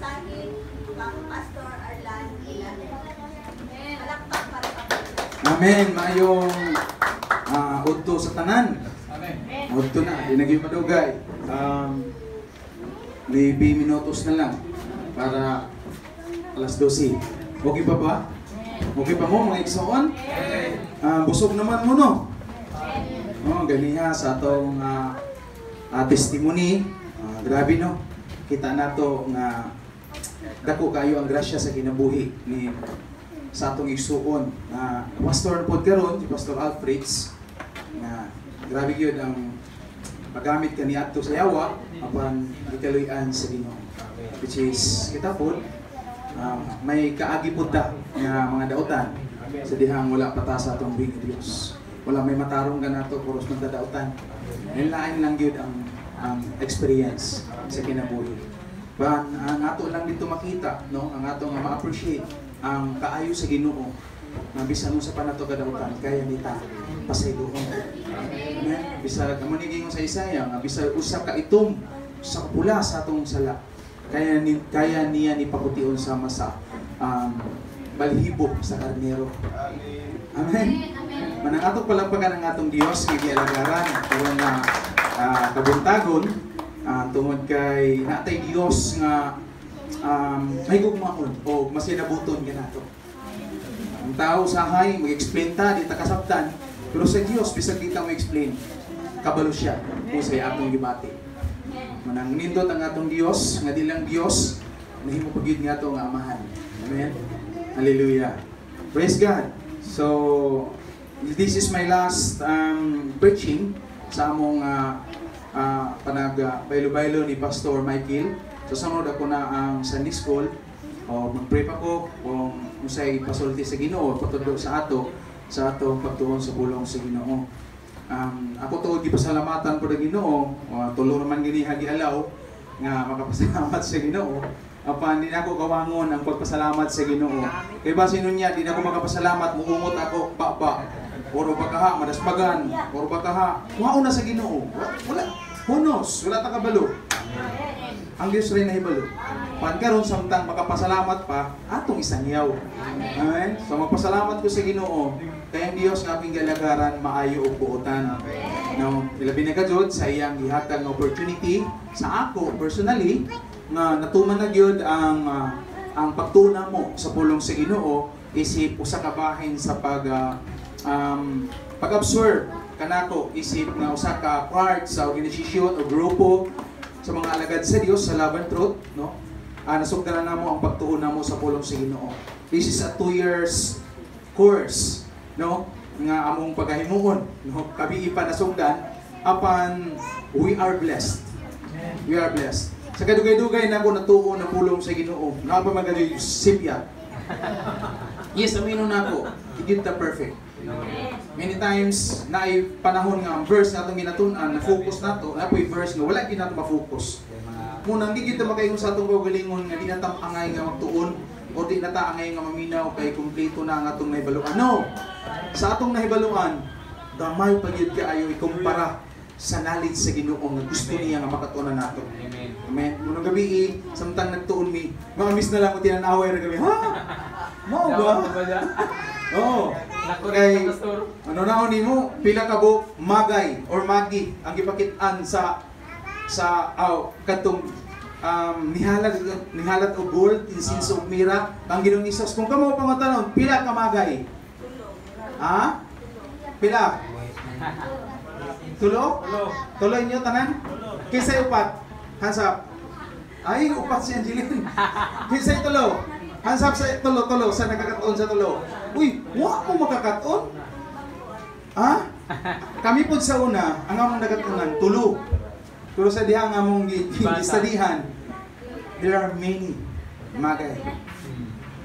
mensahe kang Pastor Arlan Ilagan. Palakpak para sa Amen. Maayong udto sa tanan. Amen. Udto na, di naging madugay. Maybe minutos na lang para alas 12. Okay pa ba? Okay pa mo, mga igsoon? Busog naman mo, no? Oh, ganiha sa atong testimony. Grabe, no? Kita nato nga dako kayo ang grasya sa kinabuhi ni sa atong igsuon na pastor pod karon, si Pastor Alfreds, nga grabe gyud ang pagamit kaniadto sa yawa apan gikaluy-an sa Ginoo, which is kita pod may kaagi pod ta nga mga dautan sa dihang wala pa ta sa atong buhi nga Dios. Wala may matarong kanato, puros man dautan. Lain lang gyud ang experience sa kinabuhi. Ban ang ato lang dito makita, no, ang ato nga ma-appreciate ang kaayo sa Ginoo nga bisan unsa pa nato kadautan, kaya nita pasayloon. Amen. Bisag amo ni giingon sa Isaiah nga bisag usa ka itom sa pula sa atong sala, kaya niya ni papution sama sa balhibo sa karnero. Amen. Manang ato palakpakan ang atong Dios nga gialagaran karon nga kabuntagon, tungod kay natay Dios nga may gugmaon o masinabuton kanato. Ang tao sahay mag-explain ta, di ta kasabtan, pero sa Dios, bisag di ta mo-explain, kabalo siya kung sa atong gibati. Manang nindot ang atong Dios nga di lang Dios, nahimo pa gyud nga ato nga amahan. Amen. Hallelujah. Praise God. So this is my last preaching sa among panag baylo-baylo ni Pastor Michael. So sunod ako na ang Sunday School. O mag-pray pa ko kung unsay pasulti sa Ginoo, patudlo sa ato sa atong pagtuon sa pulong sa Ginoo. Ako to gipasalamatan po ng Ginoo, o, tulo naman gini gialaw nga makapasalamat sa Ginoo. Apan di na ako kawangon ang pagpasalamat sa Ginoo. Kay basin niya di na ako makapasalamat, muungot ako ba. Oro ba kaha madaspagan, oro ba kaha. Wao na sa Ginoo. Wala hunos, wala ta kabalo. Ang Diyos rin nahibalo. Pan karon samtang makapasalamat pa, atong isangyaw. Amen. So magpasalamat ko sa Ginoo kay ang Dios nga aking galagaran maayo og buotan. No, ilabi na ka jud sa iyang gihatag nga opportunity sa ako personally nga natuman na gyud ang pagtuna mo sa pulong sa Ginoo isip usa ka bahin sa pag-absorb kanako isip nga usa ka part sa organisasyon o grupo sa mga alagad sa Dios sa Love and Truth, no? Nasugdanan namo ang pagtuon namo sa pulong sa Ginoo. This is a 2 years course, no? Nga among pagahimuon, no? Kabii pa nasugdan apan we are blessed. We are blessed. Sa kadugay-dugay na ako natuon na pulong sa Ginoo. Naa pa magaling sipya. Yes, amino na ako. Hindi ta perfect. Many times na ay panahon nga ang verse na atong ginatun-an na focus nato, na po'y verse nga wala gyud nato ma-focus. Munang di gyud ta makaingon sa atong kaugalingon nga di na ta angay nga magtuon o di na ta angay nga maminaw kay kumpleto na ang atong nahibaluan. No. Sa atong nahibaluan, gamay pa gyud kaayo ikumpara sa knowledge sa Ginoo nga gusto niya nga makatuonan nato. Amen. Amen. Munang gabi, samtang nagtuon mi, mga na lang ko tinanaway ra kami. Ha? Mao ba? Oo. Kay ano na nimo pila ka buok magay or magi ang gipakit-an sa aw katong nihalat nihalat og gold, incense ug mira ang Ginoong Hesus. Kung kamo pangutanon, pila ka magay? Ha? Pila? Tulo? Tulo inyo tanan? Kinsay upat? Hands up. Ay, upat si Angeline. Kinsay tulo? Hands up sa tulo, tulo, sa nakakatuon sa tulo. Uy, wa mo makakatuon? Ha? Kami po sa una, ang among nakatunan, tulo. Pero sa diha ang among gistadihan, there are many magay.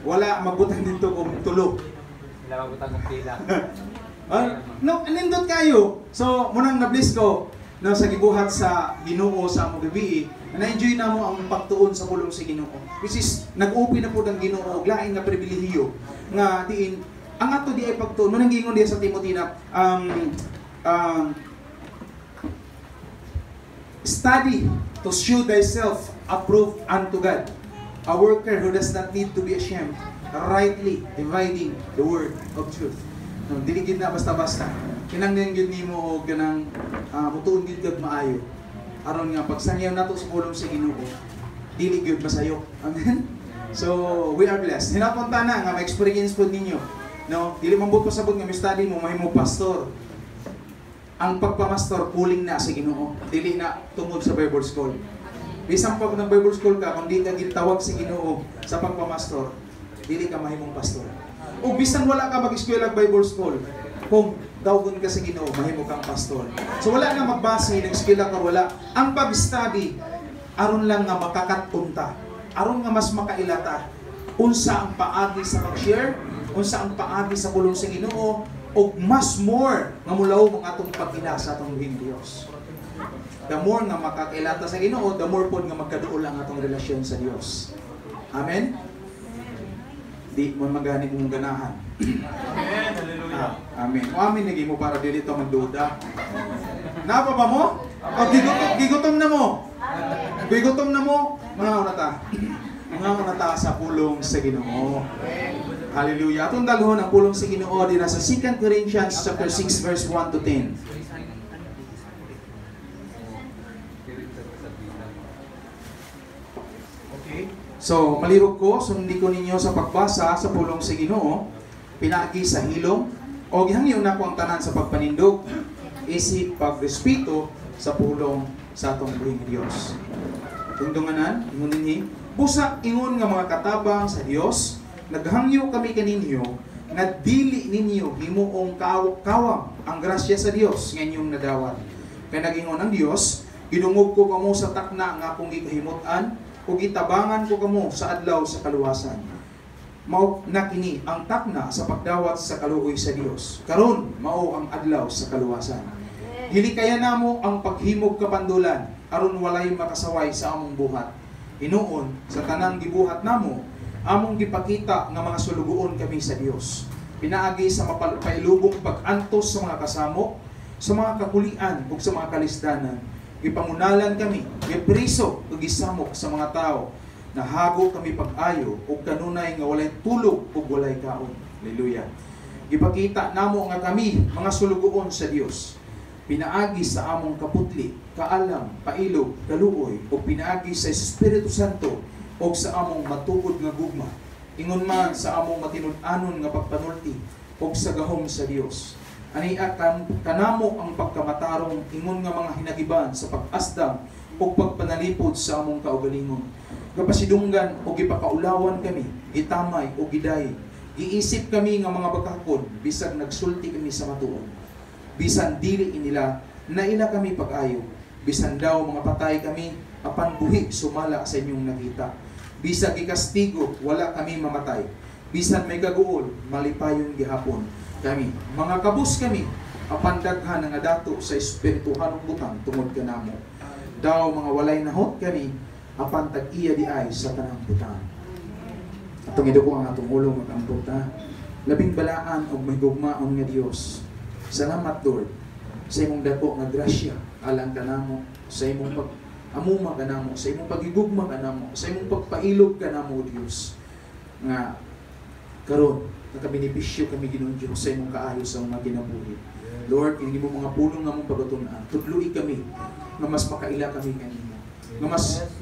Wala magbutang dito kung tulo. Wala magbutang kung pila. No, nindot kayo. So, munang na-bless ko no, sa gibuhat sa Ginoo sa among gabi, na-enjoy na mo ang pagtuon sa pulong sa Ginoo. Which is, nag-open na po ng Ginoo, lain nga pribilehiyo, nga diin, ang ato di ay pagtuon, munang giingon diya sa Timothy na, study to show thyself approved unto God. A worker who does not need to be ashamed, rightly dividing the word of truth. No, dili gid na basta-basta. Kinahanglan gyud nimo og ganang mutuon gyud kag maayo. Aron nga pagsangyaw nato sa pulong sa Ginoo, dili gyud masayop. Amen. So, we are blessed. Hinapon ta na nga ma-experience pod ninyo. No, dili man buot pasabot nga mi-study mo mahimo pastor. Ang pagpamastor, calling na sa Ginoo, dili na tungod sa Bible school. Bisan pag ng Bible school ka, kung di ka gitawag sa Ginoo sa pagpamastor, dili ka mahimong pastor. O bisan wala ka mag-eskwela Bible school, kung dawgon ka sa Ginoo, mahimo kang pastor. So wala na magbase ng eskwela ka, wala. Ang pag-study aron lang nga makakat-on ta, aron nga mas makailata unsa ang paagi sa pag-share, unsa ang paagi sa pulong sa Ginoo, ug mas more nga mulaw ang atong pag-ila sa atong buhing Dios. The more nga makakailata sa Ginoo, the more pod nga magkaduol ang atong relasyon sa Dios. Amen? Di mo magani mong ganahan. Amen. Hallelujah. Ah, amen. O amen lagi mo para dili to magduda. Napa ba mo? O gigutom na mo? Gigutom na mo? Mga una ta. Mga una ta sa pulong sa Ginoo. Hallelujah. Atong dalhon ang pulong sa Ginoo dinha sa 2 Corinthians chapter 6 verse 1 to 10. Okay. So, malirog ko, sundi ko ninyo sa pagbasa sa pulong sa Ginoo, pinaagi sa hilom, o gihangyo na ko ang tanan sa pagpanindog, isip pagrespeto sa pulong sa atong buhing Dios. Tungdunganan, ingon dinhi, busa ingon nga mga katabang sa Dios, naghangyo kami kaninyo nga dili ninyo himuong kawang ang grasya sa Dios nga inyong nadawat. Kay nagingon ang Dios, gidungog ko kamo sa takna nga akong gikahimut-an, ug gitabangan ko kamo sa adlaw sa kaluwasan. Mao na kini ang takna sa pagdawat sa kaluoy sa Dios. Karon mao ang adlaw sa kaluwasan. Gilikayan namo ang paghimog kapandulan aron walay makasaway sa among buhat. Hinuon sa tanang gibuhat namo, among gipakita nga mga sulugoon kami sa Dios. Pinaagi sa mapailubong pag-antos sa mga kasamo, sa mga kakulian ug sa mga kalisdanan. Gipangunalan kami, gipriso ug gisamok sa mga tao. Nahago kami pag-ayo ug kanunay nga walay tulog ug walay kaon. Hallelujah. Gipakita namo nga kami mga sulugoon sa Dios. Pinaagi sa among kaputli, kaalam, pailog, kaluoy ug pinaagi sa Espiritu Santo ug sa among matukod nga gugma. Ingon man sa among matinud-anon nga pagpanulti ug sa gahom sa Dios. Ania kanamo ang pagkamatarong ingon nga mga hinagiban sa pag-asdam ug pagpanalipod sa among kaugalingon. Gapasidunggan o gipakaulawan kami, gitamay o giday. Giisip kami nga mga bakakon, bisag nagsulti kami sa matuod. Bisan dili inila, naila kami pag-ayo. Bisan daw mga patay kami, apan buhi sumala sa inyong nakita. Bisag gikastigo, wala kami mamatay. Bisan may kaguol, malipayon gihapon kami. Mga kabus kami, apan daghan nga dato sa espirituhanong butang tungod kanamo. Daw mga walay nahot kami, apan tag-iya di ay sa tanang butang. Atong iduko ang atong ulo, mag-ampo ta. Labing balaan og may gugmaon nga Dios. Salamat Lord sa imong dako nga grasya alang kanamo, sa imong pag-amuma kanamo, sa imong pagigugma kanamo, sa imong pagpailog kanamo, Dios. Nga karon nakabenepisyo kami, Ginoong Dios, sa imong kaayo sa mga kinabuhi. Lord, kini imong mga pulong nga among pagtun-an, tudloi kami nga mas makaila kami kanimo, nga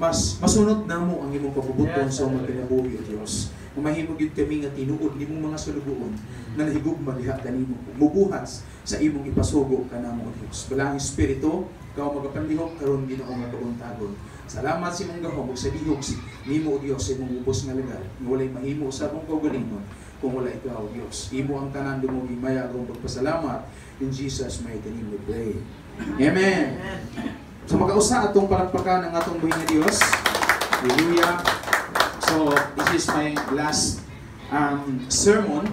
mas masunod namo ang imong pabubuton sa mga kinabuhi, O Dios. Nga mahimo gyud kami nga tinuod nimong mga sulugoon nga nahigugma diha kanimo, mubuhat sa imong ipasugo kanamo, O Dios. Balaang Espiritu, ikaw magapanlihok karon, Ginoo nga kabuntagon. Salamat sa imong gahom ug sa lihok nimo, O Dios, sa imong ubos nga lagal nga walay mahimo sa among kaugalingon kung wala ikaw, O Dios. Imo ang tanan dumugi maya akong pagpasalamat. In Jesus' mighty name we pray. Amen. So makausa atong palakpakan ang atong buhi nga Dios. Hallelujah. So this is my last sermon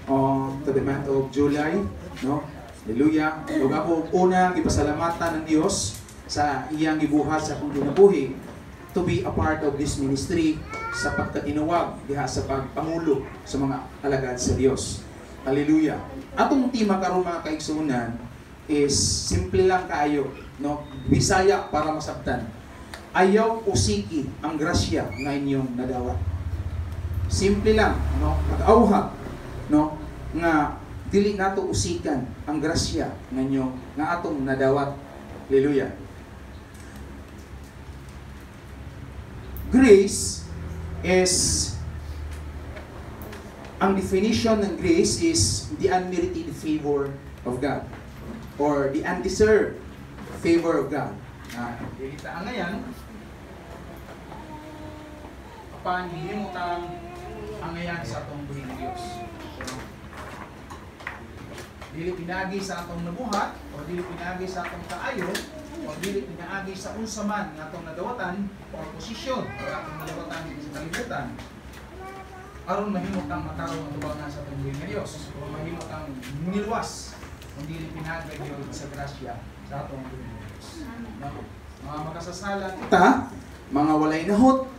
on to the month of July, no? Hallelujah. Ug ako una gipasalamatan ng Dios sa iyang gibuhat sa akong kinabuhi to be a part of this ministry sa pagkatinuwag diha sa pagpangulo sa mga alagad sa Dios. Hallelujah. Atong tema karon, mga kaigsuonan, is simple lang kaayo, no? Bisaya para masabtan. Ayaw usiki ang grasya nga inyong nadawat. Simple lang, no? Pag-auhag, no? Nga dili nato usikan ang grasya nga inyong nga atong nadawat. Hallelujah. Grace is, ang definition ng grace is the unmerited favor of God or the undeserved favor of God. Dili ta angayan apan gihimutang angayan sa atong buhi nga Dios. Dili pinaagi sa atong nabuhat o dili pinaagi sa atong kaayo o dili pinaagi sa unsa man nga atong nadawatan o posisyon o atong nadawatan sa kalibutan aron mahimo tang matarong atubangan sa atong buhi nga Dios o mahimo tang niluwas kung dili pinaagi gyud sa grasya sa atong buhi nga Dios. No? Mga makasasala kita, mga walay nahot,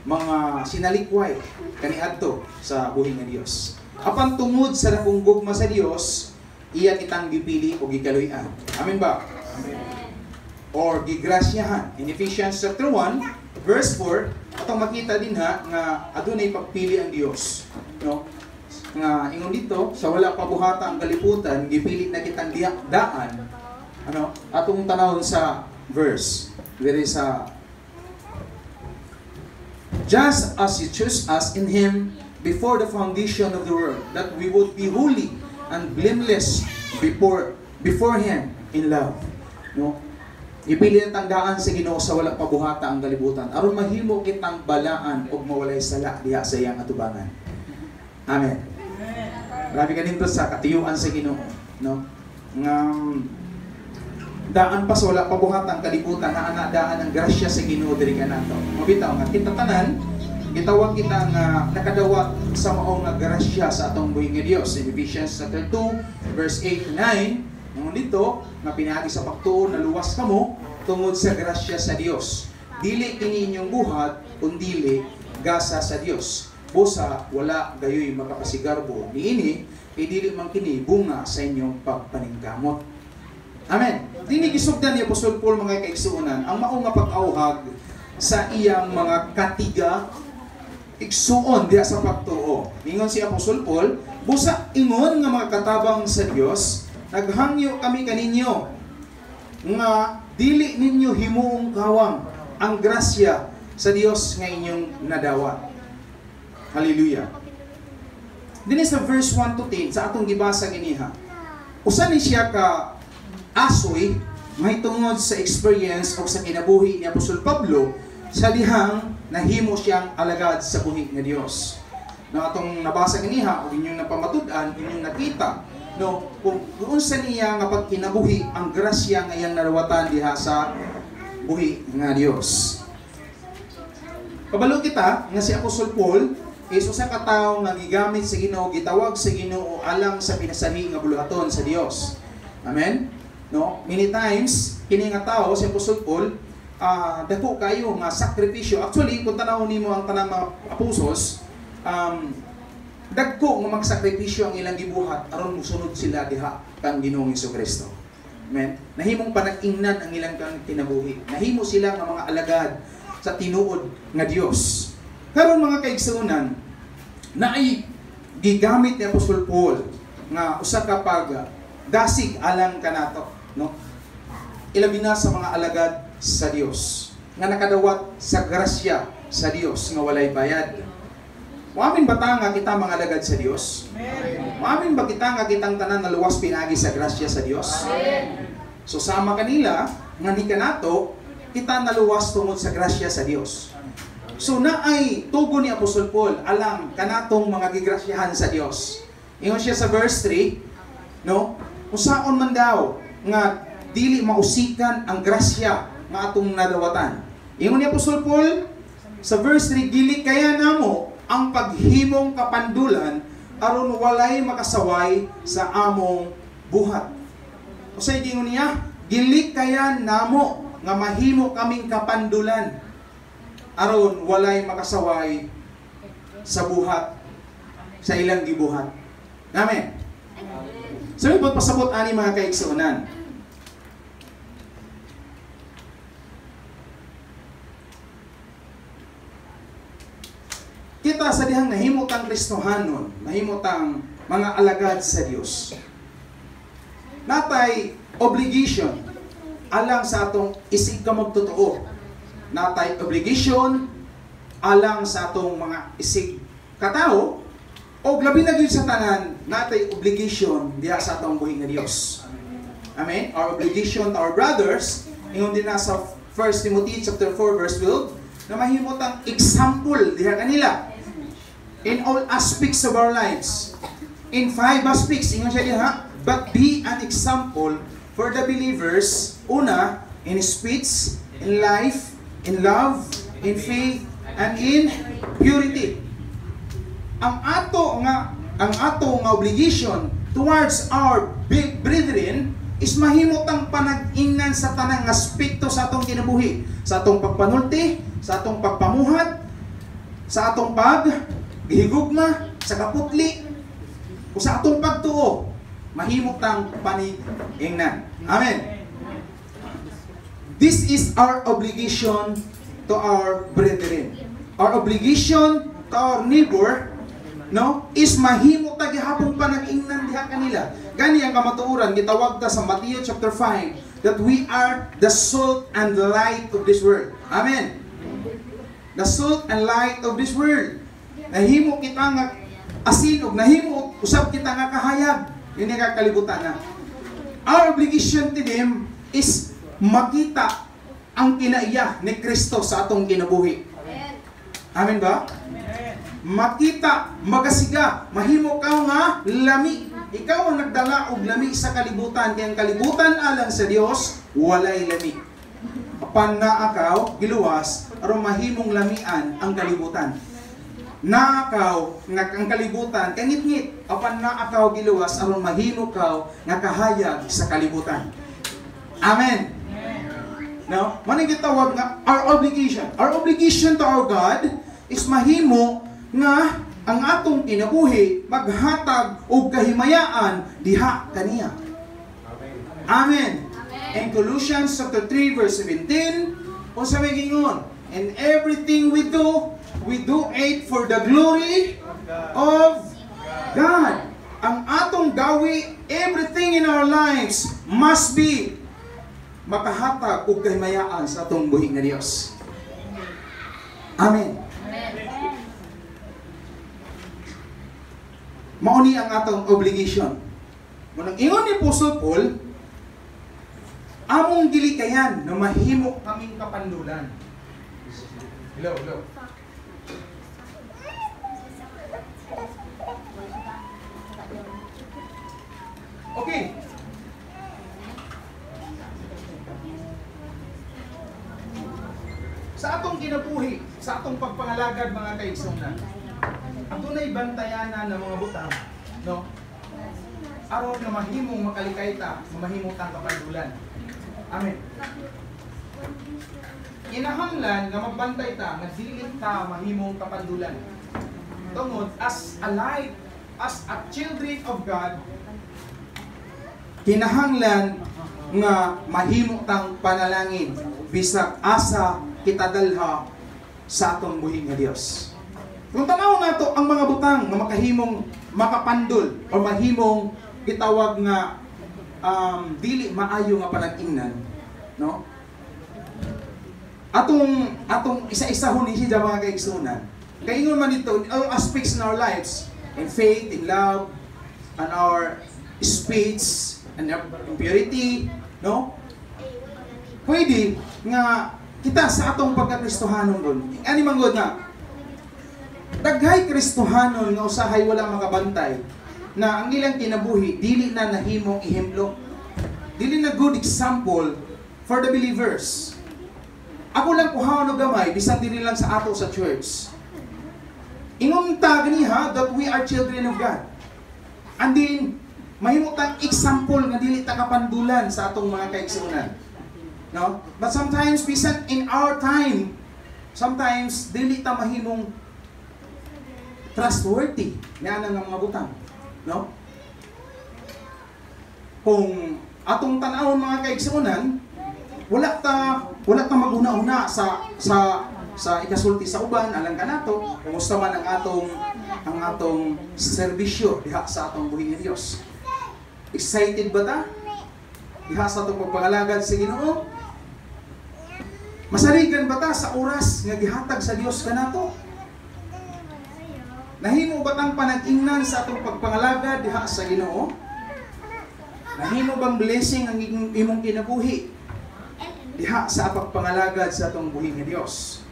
mga sinalikway kaniadto sa buhi nga Dios. Apan tungod sa dakong gugma sa Dios, iya kitang gipili o gikaluy-an. Amen ba? Amen. Or gigrasyahan. In Ephesians chapter 1, verse 4, atong makita din ha nga adunay pagpili ang Dios, no? Nga ingon dito, sa wala pa buhata ang kalibutan, gipili na kitang daan. Ano? Atong tanawon sa verse. There is a just as you chose us in Him before the foundation of the world, that we would be holy and blameless before Him in love. No? Ipili na tandaan sa Ginoo sa wala pabuhata ang kalibutan aron mahimo kitang balaan og mawalay sala diha sa iyang atubangan. Amen. Grabe ka nito sa katiyuan sa Ginoo, no? Nga daan pa sa wala pabuhata ang kalibutan, naa na daan ang grasya sa Ginoo diri kanato. Mabitaw nga kita tanan gitawag kita nga nakadawat sa mao nga grasya sa atong buhi nga Dios. In Ephesians chapter 2 verse 8 to 9, ngunit dito nga pinaagi sa pagtuo naluwas kamo tungod sa grasya sa Dios. Dili kini inyong buhat kundili gasa sa Dios. Busa wala gayoy makapasigarbo niini, kay dili man kini bunga sa inyong pagpaningkamot. Amen. Dini gisugdan ni Apostol Paul, mga kaigsuonan, ang mao nga pag-auhag sa iyang mga katiga igsuon diha sa pagtuo. Ingon si Apostol Paul, busa ingon nga mga katabang sa Dios, naghangyo kami kaninyo nga dili ninyo himuong kawang ang grasya sa Dios nga inyong nadawat. Hallelujah. Dinhi sa verse 1 to 10 sa atong gibasa ganiha, usa ni siya ka asoy mahitungod sa experience o sa kinabuhi ni Apostol Pablo sa dihang nahimo siyang alagad sa buhi nga Dios. Na atong nabasa ganiha o inyong napamatud-an, inyong nakita, no, kung unsa niya nga pagkinabuhi ang grasya nga iyang nadawatan diha sa buhi nga Dios. Kabalo kita nga si Apostol Paul is usa ka tawo nga gigamit sa Ginoo, gitawag sa Ginoo alang sa pinasahi nga buluhaton sa Dios. Amen. No, many times kini nga tawo si Apostol Paul dako kayo nga sakripisyo. Actually, kung tan-awon nimo ang tanang mga apostles, dagko nga magsakripisyo ang ilang gibuhat aron mosunod sila diha kang Ginoong Hesukristo. Amen. Nahimong panag-ingnan ang ilang kang kinabuhi. Nahimo sila nga mga alagad sa tinuod nga Dios. Karon mga kaigsuonan, naay gigamit ni Apostol Paul nga usa ka pag dasig alang kanato, no? Ilabi na sa mga alagad sa Dios nga nakadawat sa grasya sa Dios nga walay bayad. Muamin ba ta nga kita mga alagad sa Dios? Muamin ba kita nga kitang tanan naluwas pinaagi sa grasya sa Dios? So sama kanila nga ni kanato kita naluwas tungod sa grasya sa Dios. So naay tugon ni Apostol Paul alang kanatong mga gigrasyahan sa Dios. Ingon siya sa verse 3, no? Usaon man daw nga dili mausikan ang grasya nga atong nadawatan. Ingon ni Apostol Paul sa verse 3, dili kaya namo ang paghimong kapandulan aron walay makasaway sa among buhat. Usay gingon niya, dili kaya namo nga mahimo kaming kapandulan aron walay makasaway sa buhat, sa ilang gibuhat. Amen. So, pasabot ani mga kaigsuonan. Kita sa dihang nahimo tang Kristohanon, nahimo tang mga alagad sa Dios, natay obligation alang sa atong isig ka magtotoo. Natay obligation alang sa atong mga isig katao, o labi na gyud sa tanan, natay obligation diha sa atong buhi nga Dios. Amen. Our obligation to our brothers, ingon din na sa 1 Timothy chapter 4 verse 12, na mahimo tang example diha kanila in all aspects of our lives. In five aspects, ingon siya diha, but be an example for the believers, una, in speech, in life, in love, in faith, and in purity. Ang ato nga obligation towards our big brethren is mahimo tang panag-ingnan sa tanang aspekto sa atong kinabuhi, sa atong pagpanulti, sa atong pagpamuhat, sa atong pag gihigugma, sa kaputli, o sa atong pagtuo, mahimo tang panig-ingnan. Amen. This is our obligation to our brethren. Our obligation to our neighbor, no, is mahimo ta gihapon panag-ingnan diha kanila. Gani ang kamatuoran, gitawag ta sa Matthew chapter 5 that we are the salt and the light of this world. Amen. The salt and light of this world. Nahimo kita nga asin ug nahimo usab kita nga kahayag ini ka kalibutan na. Our obligation to them is makita ang kinaiya ni Kristo sa atong kinabuhi. Amen ba? Makita, magasiga, mahimo ka nga lami. Ikaw ang nagdala og lami sa kalibutan, kay ang kalibutan alang sa Dios walay lami. Apan naa kaw giluwas aron mahimong lamian ang kalibutan. Naa kaw nga ang kalibutan kangitngit, apan naa kaw giluwas aron mahimo kaw nga kahayag sa kalibutan. Amen. No? Mao gitawag nga our obligation. Our obligation to our God is mahimo nga ang atong kinabuhi maghatag og kahimayaan diha kaniya. Amen. In Colossians chapter 3 verse 17, unsa may gingon? "And everything we do it for the glory of God." Ang atong gawi, everything in our lives must be makahatag og kahimayaan sa atong buhi nga Dios. Amen. Mao ni ang atong obligation. Munang ingon ni Apostle Paul, among gilikayan na mahimo kaming kapandulan. Hello, hello. Okay. Sa atong kinabuhi, sa atong pagpangalagad, mga kaigsuonan, adunay bantayanan ng mga butang, no? Aron nga mahimong makalikay ta, mahimo tang kapandulan. Amen. Kinahanglan nga magbantay ta nga dili ta mahimong kapandulan. Tungod as a light, as a children of God, kinahanglan nga mahimo tang panalangin bisag asa kita dalha sa atong buhi nga Dios. Kung tanaw nato ang mga butang nga makahimong makapandol o mahimong gitawag nga dili maayo nga panag-ingnan, no? Atong isa-isahon ni siya, mga kaigsuonan. Kay ingon man dito, in all aspects in our lives, in faith, in love, and our speech, and in purity, no? Pwede nga kita sa atong pagkakristohanon ron. Ani man gud nga daghay Kristohanon nga usahay wala makabantay na ang ilang kinabuhi dili na nahimong ehemplo, dili na good example for the believers. Ako lang kuhaon og gamay bisan dili lang sa ato sa church. Ingon ta ganiha that we are children of God. And then mahimo tang example nga dili ta kapandulan sa atong mga kaigsuonan. No? But sometimes bisan in our time, sometimes dili ta mahimong trustworthy nga nga mga butang, no? Kung atong tan-awon, mga kaigsuonan, wala ta maguna-una sa sa Sa ikasulti sa uban alang kanato, kumusta man ang atong serbisyo diha sa atong buhi nga Dios. Excited ba ta diha sa atong pagpangalagad sa Ginoo? Masaligan ba ta sa oras nga gihatag sa Dios kanato? Nahimo ba tang panag-ingnan sa atong pagpangalagad diha sa Ginoo? Nahimo bang blessing ang imong kinabuhi diha sa pagpangalagad sa atong buhi nga Dios?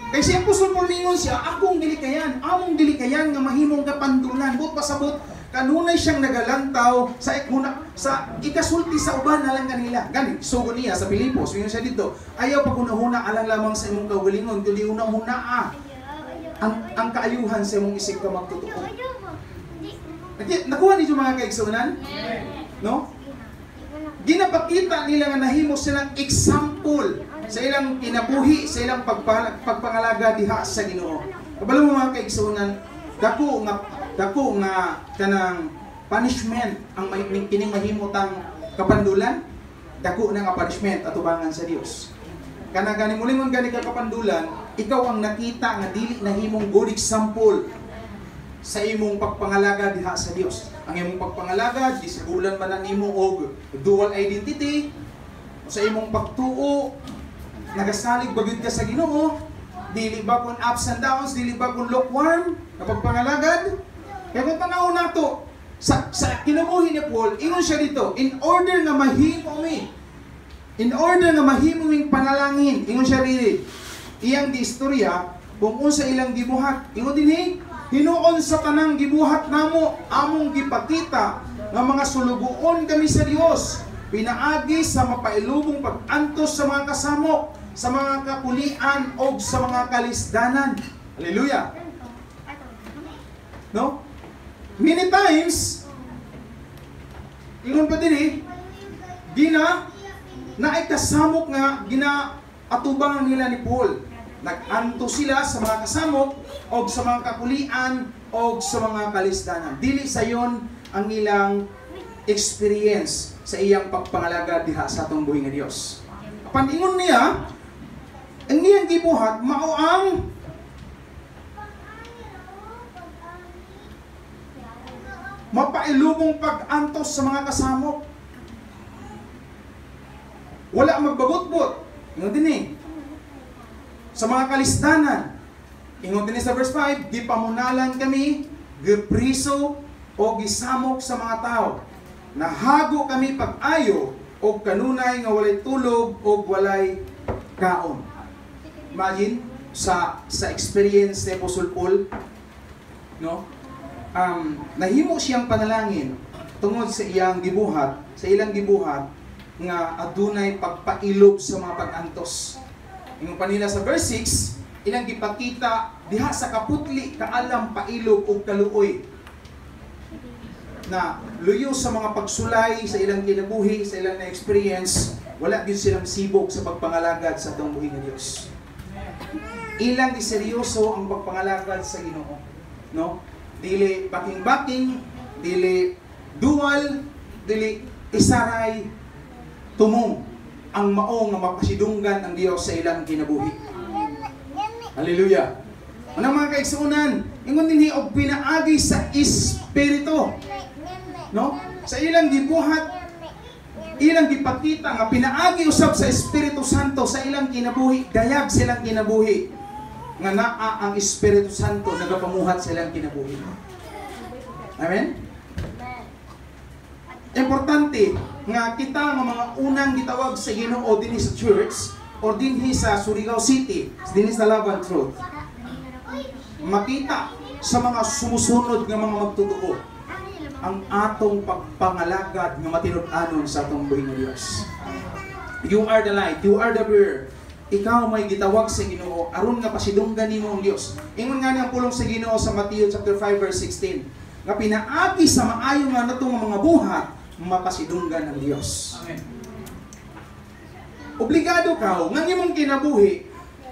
Kay si Apostol Paul ningon siya, "Akong gilikayan, among gilikayan nga mahimong kapandulan." Buot pasabot, kanunay siyang nagalantaw sa ikuna, sa ikasulti sa uban alang kanila. Gani, sugo niya sa Pilipos, ingon siya dito, "Ayaw paghunahuna alang lamang sa imong kaugalingon, kundi hunahunaa ang kaayuhan sa imong isig ka magtotoo." Nakuha ninyo, mga kaigsuonan? No? Ginapakita nila nga nahimo silang example sa ilang kinabuhi, sa ilang pagpangalaga diha sa Ginoo. Kabalo mo, mga kaigsuonan, dako nga kanang punishment ang may, kining mahimutang kapandulan, dako na nga punishment atubangan sa Dios. Kana gani mulingon gani ka kapandulan, ikaw ang nakita nga dili nahimong good example sa imong pagpangalaga diha sa Dios. Ang imong pagpangalaga, gisagulan man na nimo og dual identity, sa imong pagtuo, nagasalig ba gyud ka sa Ginoo? Dili ba kung ups and downs, dili ba kung lukewarm na pagpangalagad? Kaya kung tanaw nato sa kinabuhi ni Paul, ingon siya dito, in order nga mahimo ming panalangin, ingon siya diri, iyang giistorya kung unsa ilang gibuhat. Ingon dinhi, "Hinuon sa tanang gibuhat namo, among gipakita nga mga sulugoon kami sa Dios, pinaagi sa mapailubong pag-antos sa mga kasamok, sa mga kakulian o sa mga kalisdanan." Hallelujah. No? Many times, ingon pa dinhi, gina naay kasamok nga gina atubangan nila ni Paul. Nag-antos sila sa mga kasamok o sa mga kakulian o sa mga kalisdanan. Dili sayon ang ilang experience sa iyang pagpangalaga diha sa atong buhi nga Dios. Apan ingon niya, ang iyang gibuhat mao ang mapailubong pag-antos sa mga kasamok. Wala magbabot-bot. Ingon dinhi. Sa mga kalisdanan. Ingon dinhi sa verse 5, "Gipamunalan kami, gipriso o gisamok sa mga tao. Nahago kami pag-ayo o kanunay nga walay tulog o walay kaon." Imagine sa experience ni Apostol Paul, no? Nahimo siyang panalangin tungod sa iyang gibuhat, sa ilang gibuhat nga adunay pagpailob sa mga pag-antos. Ingon pa nila sa verse 6, ilang gipakita diha sa kaputli, kaalam, pailob ug kaluoy na luyo sa mga pagsulay sa ilang kinabuhi, sa ilang na-experience, wala gyud silang sibog sa pagpangalagad sa atong buhi nga Dios. Ilang giseryoso ang pagpangalagad sa Ginoo, no? Dili baking-baking, dili dual, dili isaray tumong ang mao nga mapasidunggan ang Dios sa ilang kinabuhi. Hallelujah. Unang mga kaigsuonan, ingon dinhi, og pinaagi sa Espiritu. No? Sa ilang gibuhat, ilang gipakita nga pinaagi usab sa Espiritu Santo sa ilang kinabuhi, dayag silang kinabuhi nga naa ang Espiritu Santo nagapamuhat sa ilang kinabuhi. Amen? Importante nga kita nga mga unang gitawag sa Ginoo dinhi sa church or dinhi sa Surigao City, dinhi sa Love and Truth, makita sa mga sumusunod nga mga magtotoo ang atong pagpangalagad nga matinud-anon sa atong buhi nga Dios. You are the light, you are the beer. Ikaw may gitawag sa Ginoo aron nga pasidunggan nimo ang Dios. Ingon nga ang pulong sa Ginoo sa Matthew chapter 5 verse 16 nga pinaagi sa maayo nga nato nga mga buhat, mapasidunggan ang Dios. Amen. Obligado ka nga imong kinabuhi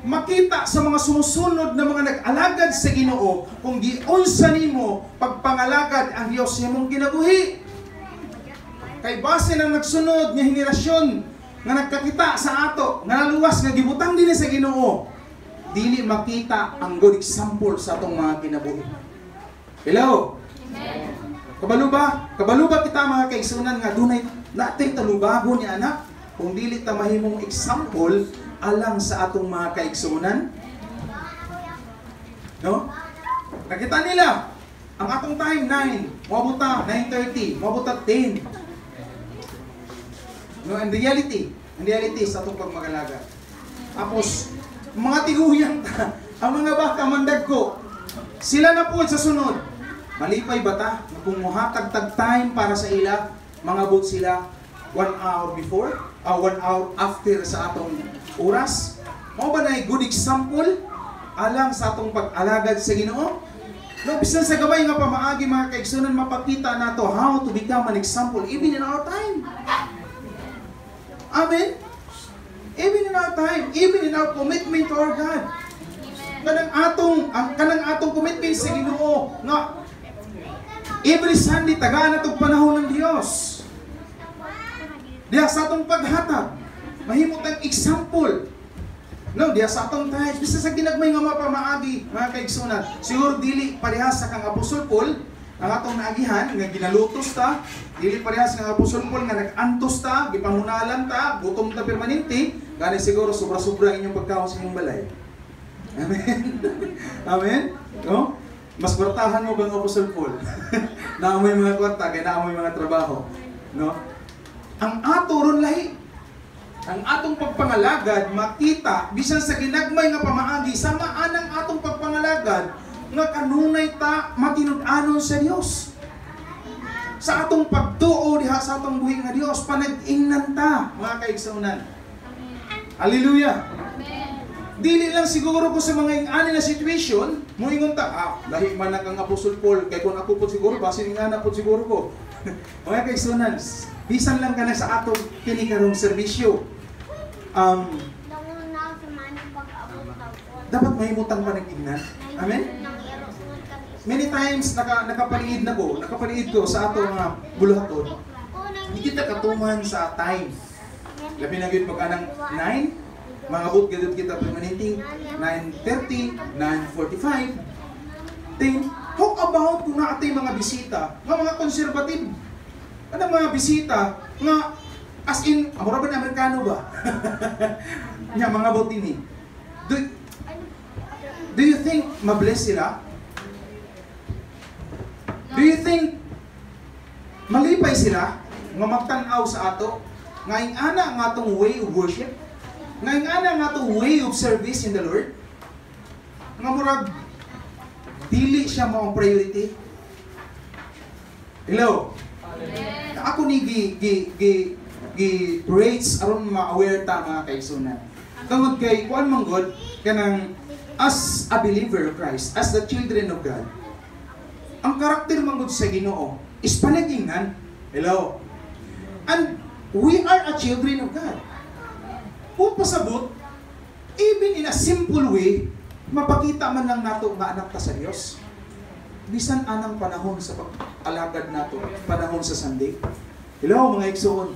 makita sa mga sumusunod na mga nag-alagad sa Ginoo kung giunsa nimo pagpangalagad ang Dios sa imong kinabuhi. Kay base ng nagsunod nga henerasyon nga nagkakita sa ato, nga naluwas, nga gibutang dinhi sa Ginoo. Dili makita ang good example sa atong mga kinabuhi. Hello? Kabalo ba? Kabalo ba kita, mga kaigsunan, nga dunay natay talubago ni anak kung dili ta mahimong example alang sa atong mga kaigsunan? No? Nakita nila ang atong time 9, moabot ta 9:30, moabot ta 10. No, in reality sa atong pagmag-alagad. Tapos mga tigulang ta, ang mga baka mandagko, sila na po sa sunod. Malipay ba ta nga kung muhatag tag time para sa ila, mangabot sila 1 hour before, 1 hour after sa atong oras? Mao ba na good example alang sa atong pag-alagad sa Ginoo? No, bisan sa gamay nga pamaagi, mga kaigsunan, mapakita nato how to become an example even in our time. Amen? Even in our time, even in our commitment to our God. Kanang atong commitment sa Ginoo nga every Sunday tagaan natong panahon ng Dios. Diha sa atong paghatag, mahimo tang example. No, diha sa atong tithes, bisan sa ginagmay nga mga pamaagi, mga kaigsunan. Siguro dili parehas sa kang Apostol Paul, ang atong naagihan nga ginalutos ta, dili parehas nga Apostol Paul nga nag-antos ta, gipangunalan ta, gutom ta permanente, gani siguro sobra-sobra ang inyong pagkaon sa inyong balay. Amen. Amen. No? Mas kwartahan mo kang Apostol Paul? Naa moy mga kwarta kay naa moy mga trabaho. No? Ang ato ron lahi. Ang atong pagpangalagad makita bisan sa ginagmay nga pamaagi sama anang atong pagpangalagad nga kanunay ta matinud-anon sa Dios. Sa atong pagtuo diha sa atong buhi nga Dios, panag-ingnan ta, mga kaigsuonan. Hallelujah. Dili lang siguro ko sa mga ingani na situation, moingon ta, "Ah, lahi man na kang Apostol Paul, kay kung ako po siguro, basin nga na po siguro ko." Mga kaigsunan, bisan lang ka na sa atong kini karong serbisyo. Dapat mahimutang panag-ingnan. Amen? Many times nakapaliid ko sa atong mga buluhaton. Hindi kita katuman sa time. Labi na gyud pag anang 9, mangabot gyud kita permanente 9:30, 9:45. Then, how about kung naa tay mga bisita nga mga conservative? Ano mga bisita nga as in, amura ba na Amerikano ba? Nga mga ini. Do you think mabless sila? Do you think malipay sila nga magtan-aw sa ato nga ana nga atong way of worship? Nga ana nga atong way of service in the Lord? Nga murag dili siya mao ang priority. Hello? Ako ni gi gi gi gi rates aron ma-aware ta, mga kaigsunan. Tungod kay kuan man gud kanang as a believer of Christ, as the children of God, ang karakter man gud sa Ginoo is panag-ingnan. Hello? And we are a children of God. Kung pasabot, even in a simple way, mapakita man lang nato nga anak ta sa Dios. Bisan anang panahon sa pag-alagad nato, panahon sa Sunday. Hello, mga igsoon.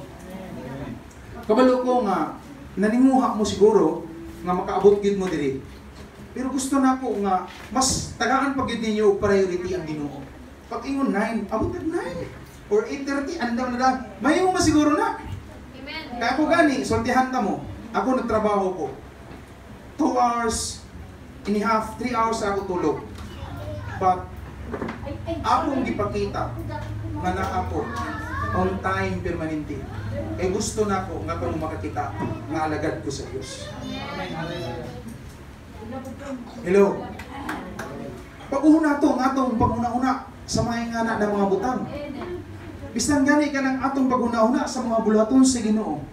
Kabalo ko nga naninguha mo siguro nga makaabot gyud mo diri. Pero gusto nako nga mas tagaan pa gyud ninyo og priority ang Ginoo. Pag ingon 9, abot tag 9 or 8:30, andam na daan. Mahimo man siguro na. Amen. Kaya ako gani, sultihan ta mo. Ako nagtrabaho ko. 2 hours and a half, 3 hours ako tulog. But akong gipakita nga naa ko on time permanente. Kay gusto nako nga kung makakita nga alagad ko sa Dios. Hello. Pag-una to ang atong pag-una-una sa mga ingana ng mga butang. Bisan gani ka ng atong pag-una-una sa mga buluhaton sa Ginoo.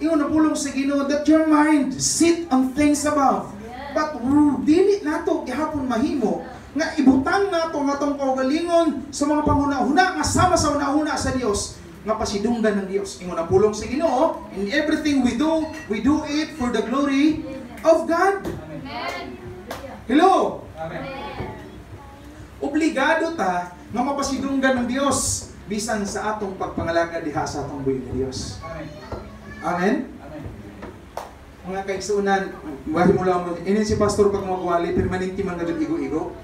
Ingon na pulong sa Ginoo that your mind sit on things above. But dili nato gihapon mahimo nga ibutang nato ang atong kaugalingon sa mga panguna-una nga sama sa una-una sa Dios nga pasidunggan ng Dios. Ingon ang pulong sa Ginoo, in everything we do it for the glory of God. Amen. Hello? Amen. Obligado ta nga mapasidunggan ng Dios bisan sa atong pagpangalagad diha sa atong buhi nga Dios. Amen. Amen. Amen. Mga kaigsuonan, wali mo lang mo, ini si pastor pag magwali, permanente man nga igo-igo.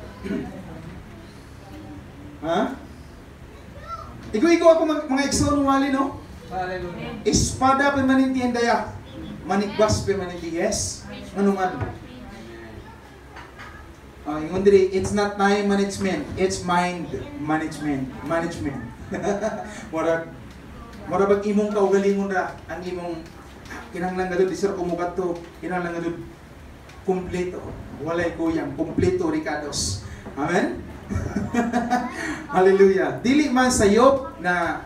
Ha? Igo-igo ako mga igsoon wali, no? Hallelujah. Espada permanente ang daya. Manikbas permanente, yes. Ano man? Ingon diri, it's not time management, it's mind management. Management. Murag mura bag imong kaugalingon ra ang imong kinahanglan nga di sir kumukat to, kinahanglan nga kumpleto. Walay kuyang, kumpleto rekados. Amen? Hallelujah. Dili man sayop na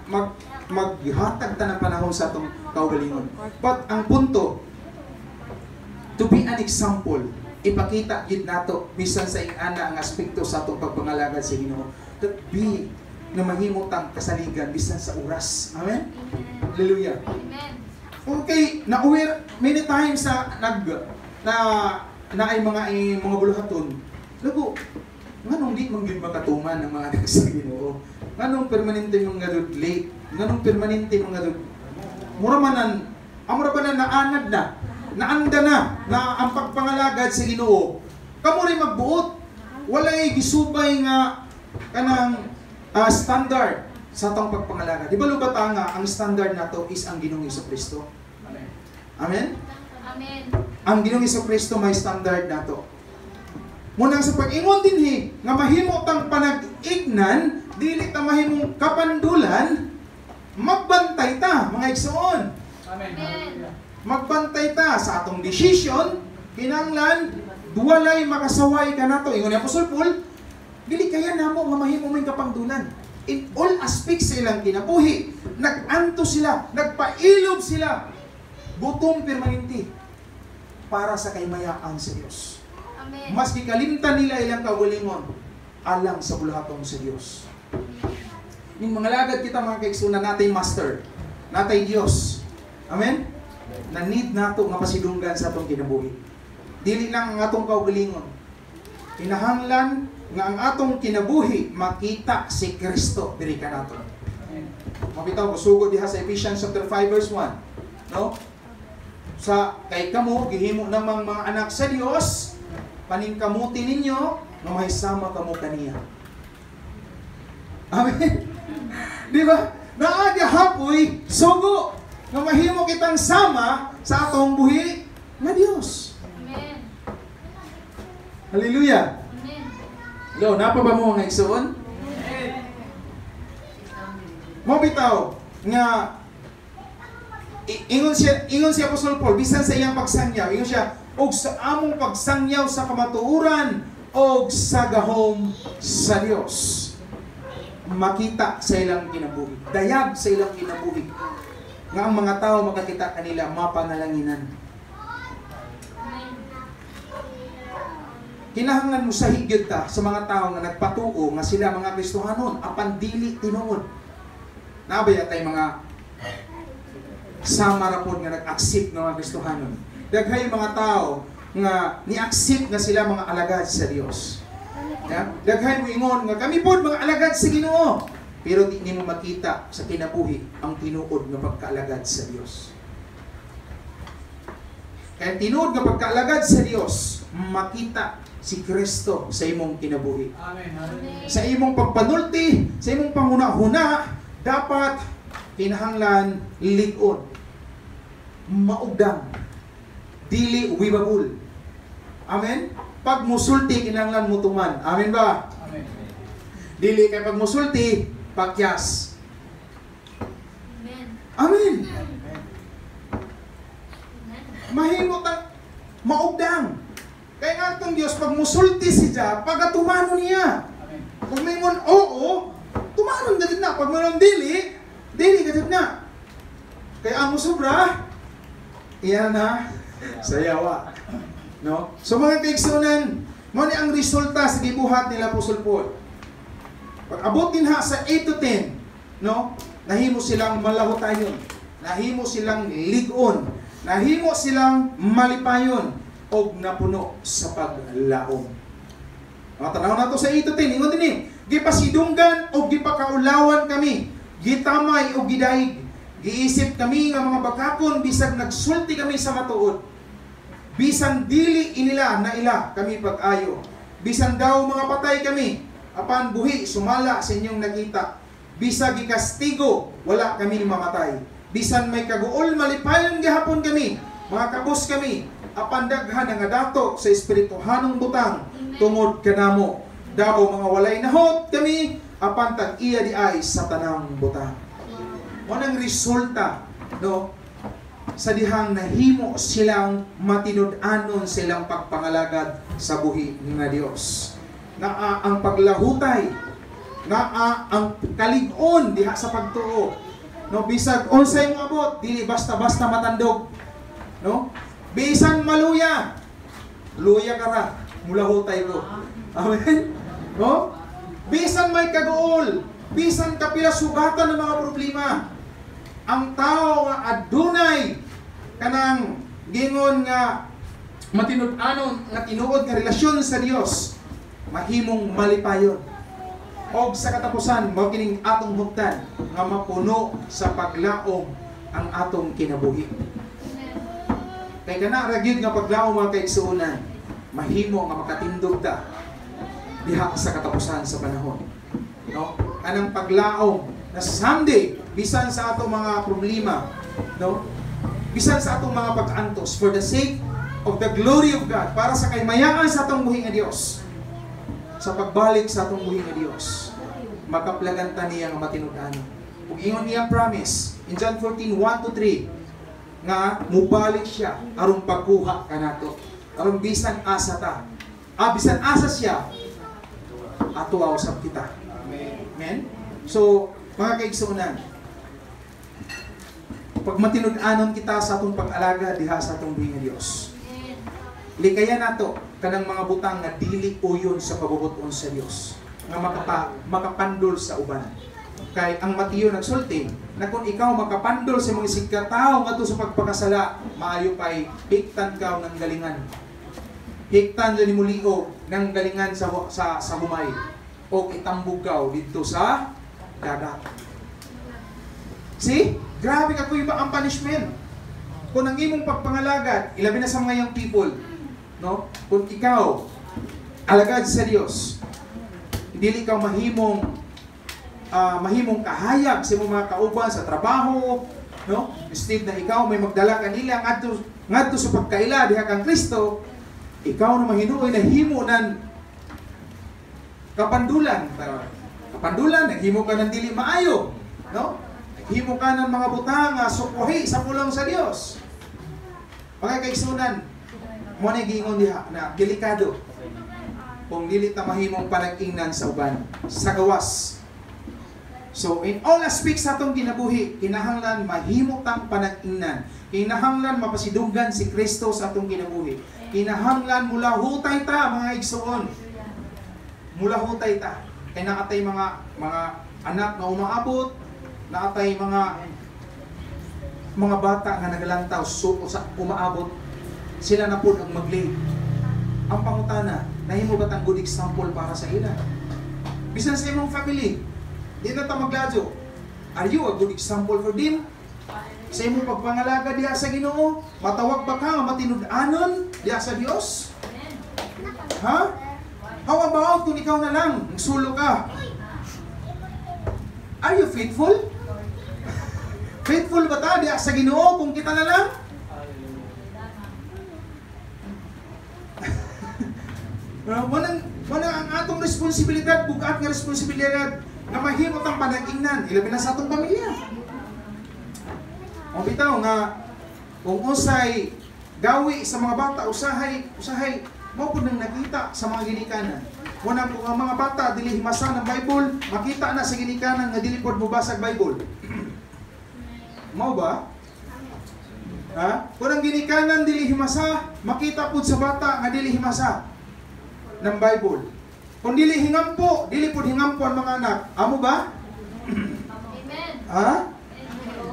maghatag ta ng panahon sa atong kaugalingon. But ang punto, to be an example, ipakita gid nato bisan sa ingana ang aspekto sa atong pagpangalagad sa Ginoo. That be na mahimo tang kasaligan bisan sa oras. Amen? Hallelujah. Amen. Okay, na-aware many times sa nag na naay mga eh, mga buluhaton. Lago, nganong di man gyud makatuman ang mga anak sa Ginoo? Nganong permanente mga dud late? Nganong permanente mga dud mura man amura ba na naanad na, naanda na, na ang pagpangalagad sa Ginoo. Kamo rin magbuot. Walay gisubay nga kanang standard sa atong pagpangalagad. Di ba lubata nga ang standard nato is ang Ginoong Kristo? Amen. Amen? Amen. Ang Ginoong Kristo may standard nato. Munang sa pag-ingon dinhi nga mahimo tang panag-ignan, dili ta mahimong kapandulan, magbantay ta mga igsoon. Amen. Amen. Magbantay ta sa atong decision, kinahanglan duwalay makasaway kanato. Ingon ni Apostol Paul, dili kaya namo nga mahimo may kapangdulan. In all aspects sa ilang kinabuhi, nag-anto sila, nagpailob sila, gutom permanente para sa kaymayaan sa Dios. Amen. Maski kalimtan nila ilang kaugalingon, alang sa buluhaton sa Dios. Ning mga lagad kita mga kaigsunan, natay master, natay Dios. Amen? Na need nato nga pasidunggan sa atong kinabuhi. Dili lang ang atong kaugalingon. Kinahanglan nga ang atong kinabuhi makita si Kristo diri kanato. Amen. Mabitaw ko sugod diha sa Ephesians chapter 5 verse 1. No? Sa kay kamo gihimo namang mga anak sa Dios, paningkamuti ninyo nga mahisama kamo kaniya. Amen. Di ba? Naa hapoy sugo nga mahimo kitang sama sa atong buhi nga Dios. Amen. Hallelujah. Amen. Lo, napa ba mo mga igsoon? Mo bitaw nga ingon si Apostol Paul bisan sa iyang pagsangyaw, ingon siya og sa among pagsangyaw sa kamatuoran og sa gahom sa Dios. Makita sa ilang kinabuhi, dayag sa ilang kinabuhi nga ang mga tao makakita kanila mapanalanginan. Amen. Kinahanglan mo sa higit ta sa mga tao nga nagpatuo nga sila mga Kristohanon apan dili tinuod. Nabaya tay mga sama ra pod nga nag-accept nga mga Kristohanon. Daghay mga tao nga ni-accept nga sila mga alagad sa Dios. Ya? Daghay mo ingon nga kami pod mga alagad sa Ginoo, pero di nimo makita sa kinabuhi ang tinuod nga pagkaalagad sa Dios. Kaya tinuod nga pagkaalagad sa Dios, makita si Kristo sa imong kinabuhi. Amen. Hallelujah. Sa imong pagpanulti, sa imong panguna-huna, dapat kinahanglan lig-on, maugdang, dili wibabul. Amen? Pag musulti, kinahanglan mo tuman. Amen ba? Amen. Dili kay pag musulti, pakyas. Amen. Amen. Amen. Mahimo tang maugdang. Kaya nga itong Diyos, pag musulti siya, pagatumano niya. Amen. Pag may oo, tumanon ka din na. Pag may dili, dili ka din na. Kaya ang musobra, iyan na, sayawa. No? So mga kaigsunan, mo ni ang resulta sa gibuhat nila Apostol Paul. Pag abot din ha sa 8 to 10, no? Nahimo silang malahutayon, nahimo silang lig-on, nahimo silang malipayon, og napuno sa paglaom. Mga tanaw nato sa 8 to 10, ingon din eh, gipasidunggan og gipakaulawan kami, gitamay og gidaig, giisip kami nga mga bakakon bisag nagsulti kami sa matuod. Bisan dili inila na ila kami pag-ayo. Bisan daw mga patay kami, apan buhi sumala sa inyong nakita. Bisag gikastigo, wala kami mamatay. Bisan may kaguol, malipayon gihapon kami. Mga kabus kami, apan daghan nga dato sa espirituhanong butang tungod kanamo. Daw mga walay nahot kami, apan tag-iya di ay sa tanang butang. Mao nang resulta, no, sa dihang nahimo silang matinud-anon silang pagpangalagad sa buhi nga Dios. Naa ang paglahutay, naa ang kalig-on diha sa pagtuo. No, bisag unsay moabot, dili basta-basta matandog. No? Bisan maluya, luya ka ra, mulahutay ko. Amen? No? Bisan may kaguol, bisan kapila sugatan ng mga problema, ang tao nga adunay kanang gingon nga matinud-anon nga tinuod nga relasyon sa Dios, mahimong malipayon. Og sa katapusan, mao kining atong hugtan nga mapuno sa paglaom ang atong kinabuhi. Kay kana ra gyud nga paglaom, mga kaigsuonan, mahimo nga makatindog ta diha sa katapusan sa panahon. No? Kanang paglaom na someday, bisan sa atong mga problema, no? Bisan sa atong mga pag-antos, for the sake of the glory of God, para sa kaymayaan sa atong buhi nga Dios, sa pagbalik sa atong buhi nga Dios, makaplagan ta niya nga matinud-anon. Ug ingon niya promise in John 14:1 to 3 nga mubalik siya aron pagkuha kanato. Aron bisan asa ta. Bisan asa siya, ato usab kita. Amen. So, mga kaigsuonan, pag matinud-anon kita sa atong pag-alaga diha sa atong buhi nga Dios, likayan nato kanang mga butang nga dili uyon sa pabubuton sa Dios, nga makapandol sa uban. Kay ang Mateo nagsulti na kung ikaw makapandol sa mga sigkatawo ngadto sa pagpakasala, maayo pay hiktan ka ng galingan. Hiktan jud nimo liog ng galingan sa humay o itambog ka didto sa dagat. See? Grabe ka kuya ba ang punishment. Kung ang imong pagpangalagad, ilabi na sa mga young people, no? Kung ikaw alagad sa Dios, dili ka mahimong kahayag sa imong mga kauban sa trabaho, no? Instead na ikaw may magdala kanila ngadto ngadto sa pagkaila diha kang Kristo, ikaw na mahinuoy nahimo nan kapandulan. Kapandulan, naghimo ka ng dili maayo, no? Naghimo ka ng mga butang nga sukwahi sa pulong sa Dios. Mga kaigsuonan, mo na giingon diha na delikado kung dili ta mahimong panag-ingnan sa uban sa gawas. So in all aspects sa atong kinabuhi, kinahanglan mahimo tang panag-ingnan. Kinahanglan mapasidunggan si Kristo sa atong kinabuhi. Kinahanglan mulahutay ta, mga igsuon. Mulahutay ta. Kay naatay mga anak nga umaabot, naatay mga bata nga nagalantaw so sa umaabot, sila na pud ang mag-lead. Ang pangutana, nahimo ba tang good example para sa ila? Bisan sa imong family, di na ta magladyo. Are you a good example for them? Sa imong pagpangalaga diha sa Ginoo, matawag ba ka nga matinud-anon diha sa Dios? Ha? How about kung ikaw na lang, sulo ka? Are you faithful? Faithful ba ta diha sa Ginoo kung kita na lang? Wala ang atong responsibilidad, bugat nga responsibilidad na mahimot ang panag-ingnan, ilabi na sa atong pamilya. O bitaw nga kung usay gawi sa mga bata, usahay mao pud nang nakita sa mga ginikanan. Muna kung ang mga bata dili himasa ng Bible, makita na sa ginikanan nga dili pod mobasag Bible. Mao ba? Ha? Kung ang ginikanan dili himasa, makita pud sa bata nga dili himasa ng Bible. Kung dili hingampo, dili pud hingampo ang mga anak. Amo ba? Amen. Ha?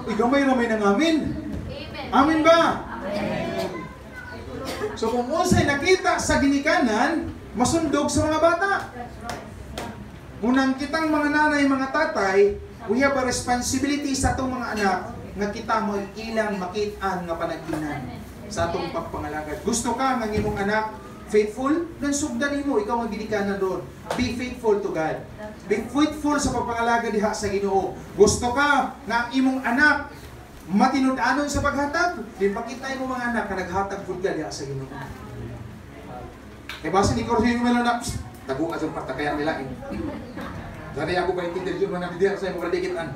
Uy, gamay ramay nang amin. Amen. Amin ba? Amen. So kung unsay nakita sa ginikanan, masundog sa mga bata. Unang kitang mga nanay, mga tatay, we have a responsibility sa atong mga anak nga kita mo ilang makit-an nga panag-inan. Sa atong pagpangalagad. Gusto ka nga ang imong anak faithful, then sugdan nimo, ikaw ang ginikanan doon. Be faithful to God. Be faithful sa pagpangalagad diha sa Ginoo. Gusto ka nga ang imong anak matinud-anon sa paghatag, di pakita mo mga anak ka naghatag pud ka diha sa Ginoo. Kay basin ikaw sa imong na, "Psst, tago ka sa partakaya nila eh. Dari ako ba intindi yun na diha sa imong radikitan."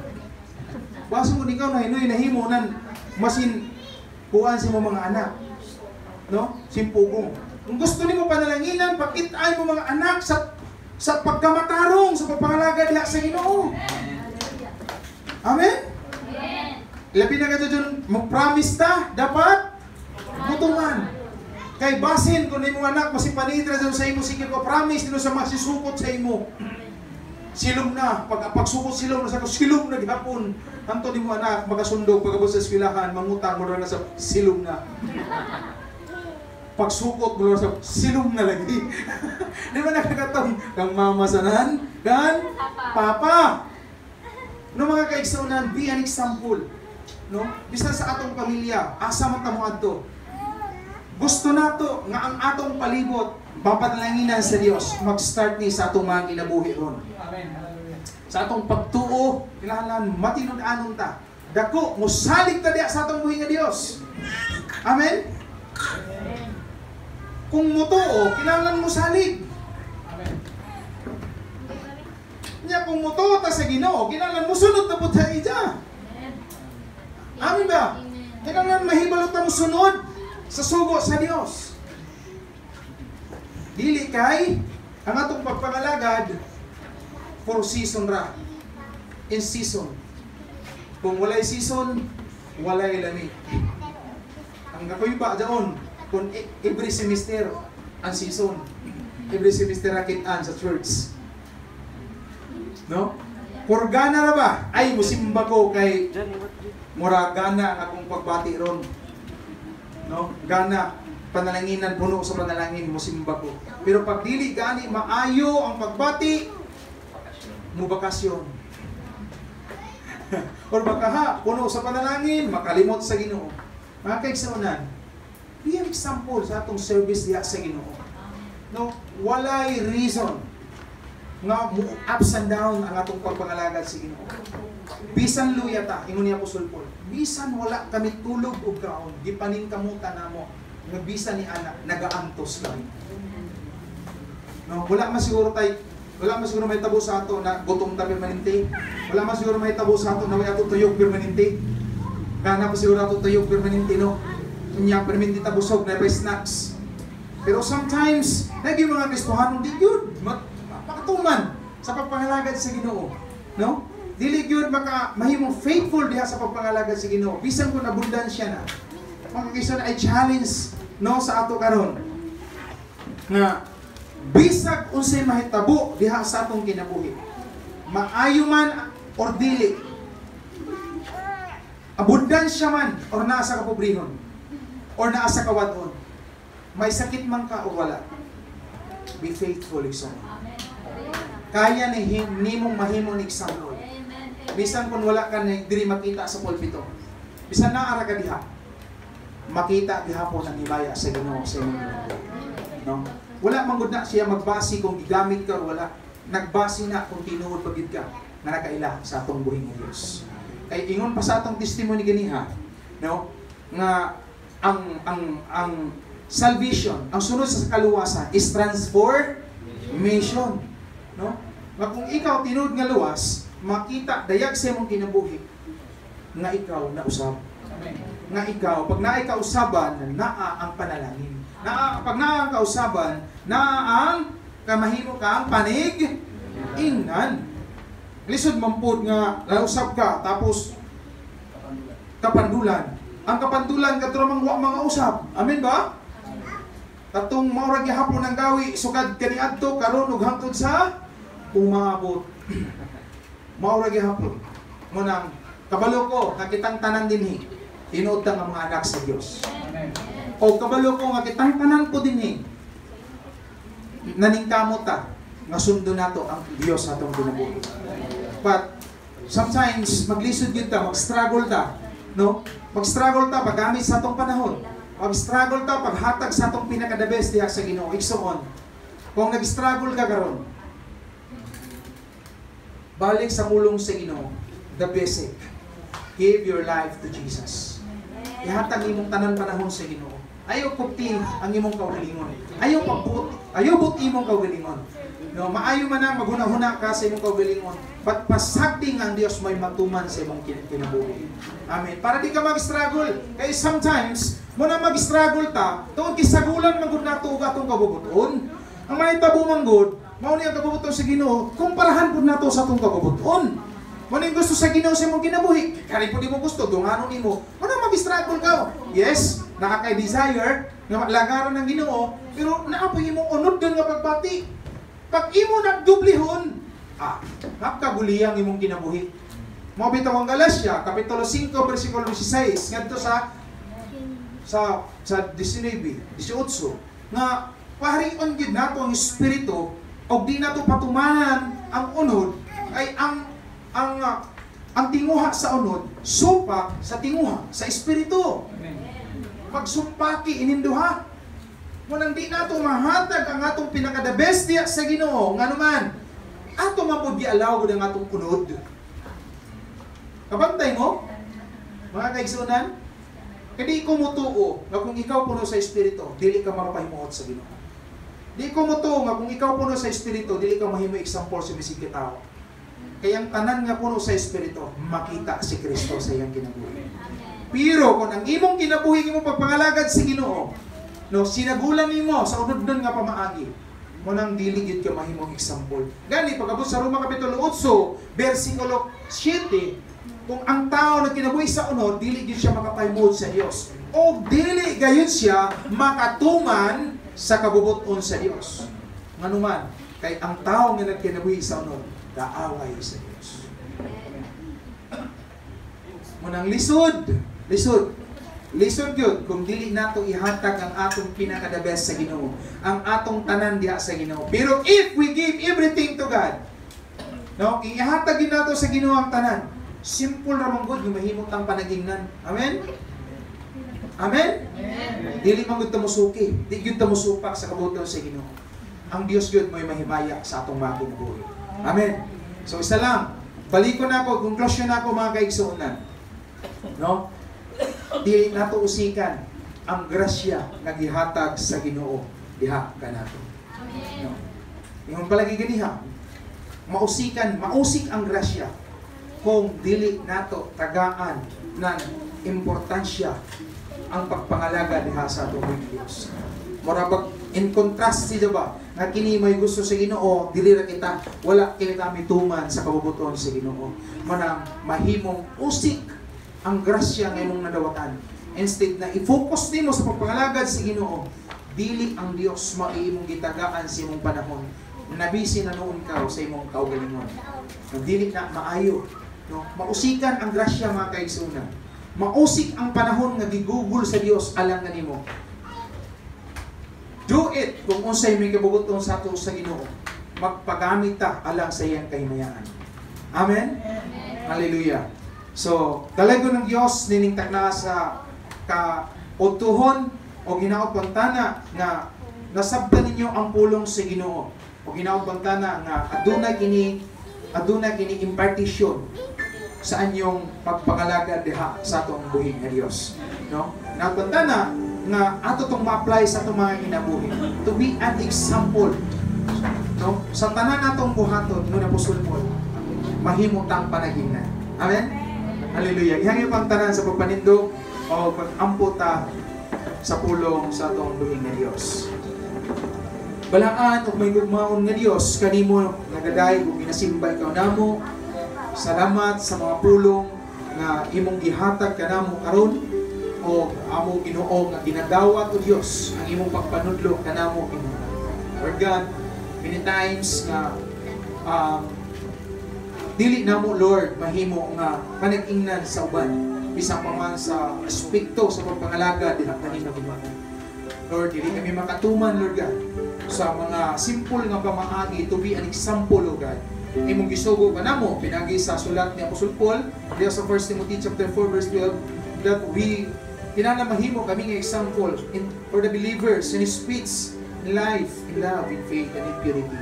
Basin mo ikaw na hinoy nahimo nan masin kuan sa imong mga anak. No? Simpugong. Kung gusto nimo panalanginan, pakitaan mo mga anak sa pagkamatarong, sa pagpangalaga diha sa Ginoo. Amen? Labi na kato dyan, mag-promise ta, dapat mutuman. Kay basin kung imong anak masipanitra dyan sa imo, sige ko promise dino sa masisukot sa imo. Silom na, pag pagsukot silom na sa silom na gihapon. Anto nimo anak makasundog pagabot sa eskwelahan, mangutang mo na sa silom na. Pagsukot mo na sa silom na lagi. Di ba nakakatong kang mama sanan kan papa. No, mga kaigsuonan, be an example. No? Bisan sa atong pamilya, asa man ta mo adto. Gusto nato nga ang atong palibot mapanalanginan sa Dios, mag-start ni sa atong mga kinabuhi ron. Amen. Hallelujah. Sa atong pagtuo, kinahanglan matinud-anon ta. Dako, musalig ta diha sa atong buhi nga Dios. Amen? Kung mutuo, kinahanglan musalig. Amen. Nya kung mutuo ta sa Ginoo, kinahanglan musunod ta pud sa iya. Amen ba? Kinahanglan mahibalo ta musunod sa sugo sa Dios. Dili kay ang atong pagpangalagad for season ra. In season. Kung walay season, walay lami. Ang kakuyba daon, kung every semester ang season. Every semester rakitaan sa church. No? Por gana ra ba? Ay, musimba ko kay mura gana ang akong pagbati ron. No? Gana panalanginan, puno sa panalangin, musimba ko. Pero pag dili gani maayo ang pagbati, mubakasyon. Or baka ha, puno sa panalangin, makalimot sa Ginoo. Mga kaigsuonan, be an example sa atong service diha sa Ginoo. No, walay reason nga mo ups and down ang atong pagpangalagad sa Ginoo. Bisan luya ta, ingon ni Apostol Paul, bisan wala kami tulog ug kaon, gipaningkamutan namo nga bisan ni ana nagaantos kami. No, wala man siguro may tabo sa ato na gutom ta permanente. Wala man siguro may tabo sa ato na way ato tuyog permanente. Gana pa siguro ato tuyog permanente, no. Unya permanente ta busog na pa snacks. Pero sometimes, naging mga Kristohanon di gyud makatuman sa pagpangalagad sa Ginoo, no? Dili gyud maka mahimong faithful diha sa pagpangalagad sa Ginoo bisan kung abundansya na. Mga kaigsoon, I challenge, no, sa ato karon nga bisag unsay mahitabo diha sa atong kinabuhi, maayo man or dili, abundansya man or naa sa kapobrehon or naa sa kawadon, may sakit man ka o wala, be faithful, igsoon. Kaya ni nimong mahimo ni example. Bisan kung wala ka ni diri makita sa pulpito, bisan naa ra ka diha, makita gihapon ang himaya sa Ginoo sa imong kinabuhi. No? Wala man gud na siya magbasi kung gigamit ka o wala. Nagbasi na kung tinuod pa gid ka nga nakaila sa atong buhi nga Dios. Kay ingon pa sa atong testimony ganiha, no, nga ang salvation, ang sunod sa kaluwasan is transformation, no? Nga kung ikaw tinuod nga luwas, makita dayag sa imong kinabuhi nga ikaw nausab. Amen. Nga ikaw, pag naay kausaban, naa ang panalangin. Naa, pag naa ang kausaban, naa ang kamahimo ka ang panig ingnan. Lisod man pod nga nausab ka tapos kapandulan. Ang kapandulan kadto mang wa mga usab. Amen ba? Katong mao ra gihapon ang gawi sukad kaniadto karon ug hangtod sa umabot. Mao ra gihapon. Mo nang kabalo ko nga kitang tanan dinhi tinuod ta nga mga anak sa Dios. Amen. O kabalo ko nga kitang tanan ko dinhi naningkamot ta nga sundo nato ang Dios sa atong kinabuhi. But sometimes maglisod gyud ta, mag-struggle ta, no? Mag-struggle ta paggamit sa atong panahon. Mag-struggle ta paghatag sa atong pinaka the best diha sa Ginoo. Igsoon, kung nag-struggle ka karon, balik sa pulong sa Ginoo, the basic. Give your life to Jesus. Ihatag imong tanan panahon sa Ginoo. Ayaw kupti ang imong kaugalingon. Ayaw pagbuot, ayaw buot imong kaugalingon. No, maayo man ang maghuna-huna ka sa imong kaugalingon, but pasagdi nga ang Dios may matuman sa imong kinabuhi. Amen. Para di ka mag-struggle. Kay sometimes, mo na mag-struggle ta, tungod kay sagulan man gud nato og atong kabubuton. Ang mahitabo man gud, mao ni ang kabubuton sa Ginoo, kumparahan pud nato sa atong kabubuton. Mo ni gusto sa Ginoo sa imong kinabuhi. Kari pud imo gusto, dunganon nimo. Mo na mag-struggle ka. Yes, naa kay desire nga maglagaran ng Ginoo, pero naa pa imong unod din nga pagbati. Pag imo nagdublihon, napkaguliyang imong kinabuhi. Mao bitaw ang Galatia, Kapitulo 5, versikulo 16, ngadto sa 19, 18, nga paharion gid nato ang espiritu og di nato patumanan ang unod, ay ang tinguha sa unod supak sa tinguha sa espiritu. Magsumpaki ininduha. Munang di nato mahatag ang atong pinaka the best diya sa Ginoo, ngano man ato man pud gialaw gud ang atong unod. Kabantay mo, mga kaigsunan, kay di ko motuo nga kung ikaw puno sa espiritu, dili ka makapahimuot sa Ginoo. Di ko motuo nga kung ikaw puno sa espiritu, dili ka mahimo example sa bisig tao. Kaya ang tanan nga puno sa espiritu, makita si Kristo sa iyang kinabuhi. Pero kung ang imong kinabuhi, imong pagpangalagad sa Ginoo, no, sinagulan nimo sa unod nga pamaagi, mo nang dili gyud ka mahimong example. Gani pag-abot sa Roma kapitulo 8, versikulo 7, kung ang tao nagkinabuhi sa unod, dili gyud siya makapahimuot sa Dios. O dili gayon siya makatuman sa kabubuton sa Dios. Nganuman, kay ang tao nga nagkinabuhi sa unod, kaaway sa Dios. Munang lisod, lisod. Lisod yun kung dili nato ihatag ang atong pinaka-the best sa Ginoo, ang atong tanan diha sa Ginoo. Pero if we give everything to God, no, ihatag gid nato sa Ginoo ang tanan. Simple ra man gud nga mahimo tang panagingnan. Amen? Amen? Amen. Dili man gud ta mosuki, di gyud ta mosupak sa kabubuton sa Ginoo. Ang Dios gyud mo'y mahimaya sa atong mga kinabuhi. Amen. So isa lang, balikon nako, conclusion nako, mga kaigsuonan. No? Dili nato usikan ang grasya nga gihatag sa Ginoo diha kanato. No? Ingon palagi ganiha, mausikan, mausik ang grasya kung dili nato tagaan ng importansya ang pagpangalaga diha sa atong Diyos. Mura bag in contrast siya ba nga kini may gusto sa Ginoo, dili ra kita, wala kini kami tuman sa kabubuton sa Ginoo. Manang mahimong usik ang grasya nga imong nadawatan. Instead na i-focus nimo sa pagpangalagad sa Ginoo, dili ang Dios mao imong gitagaan sa imong panahon. Nabisi na noon ka sa imong kaugalingon. No, dili na maayo. No, mausikan ang grasya, mga kaigsuonan. Mausik ang panahon nga gigugol sa Dios alang kanimo. Do it kung unsay may kabubuton sa ato sa Ginoo. Magpagamit ta alang sa iyang kahimayaan. Amen. Amen. Hallelujah. So, dalago ng Dios nining takna sa kautuhon o ginaot bantana nga nasabtan ninyo ang pulong sa Ginoo. O ginaot bantana nga aduna kini impartition sa anyong pagpangalagad diha sa atong buhi nga Dios. No? Nagbantana nga ato tong ma-apply sa atong mga kinabuhi to be an example, no, sa tanan natong buhaton mo na Apostol Paul, mahimo tang panagingnan. Amen. Hallelujah. Ihangyo pang tanan sa pagpanindog o pag-ampo ta sa pulong sa atong buhi nga Dios. Balaan ug may gugmaon nga Dios, kanimo nagaday ug ginasimba ikaw namo. Salamat sa mga pulong nga imong gihatag kanamo karon o amo, Ginoo, nga ginadawat o Dios ang imong pagpanudlo kanamo, Ginoo. Lord God, many times nga dili namo, Lord, mahimo nga panag-ingnan sa uban bisan pa man sa aspekto sa pagpangalaga diha kanimo, Ginoo. Lord, dili kami makatuman, Lord God, sa mga simple nga pamaagi to be an example, O God. Imong gisugo kanamo pinagi sa sulat ni Apostol Paul diya sa 1 Timothy chapter 4 verse 12 that we Kinahanglan mahimo kami nga example for the believers in speech, in life, in love, in faith, and in purity.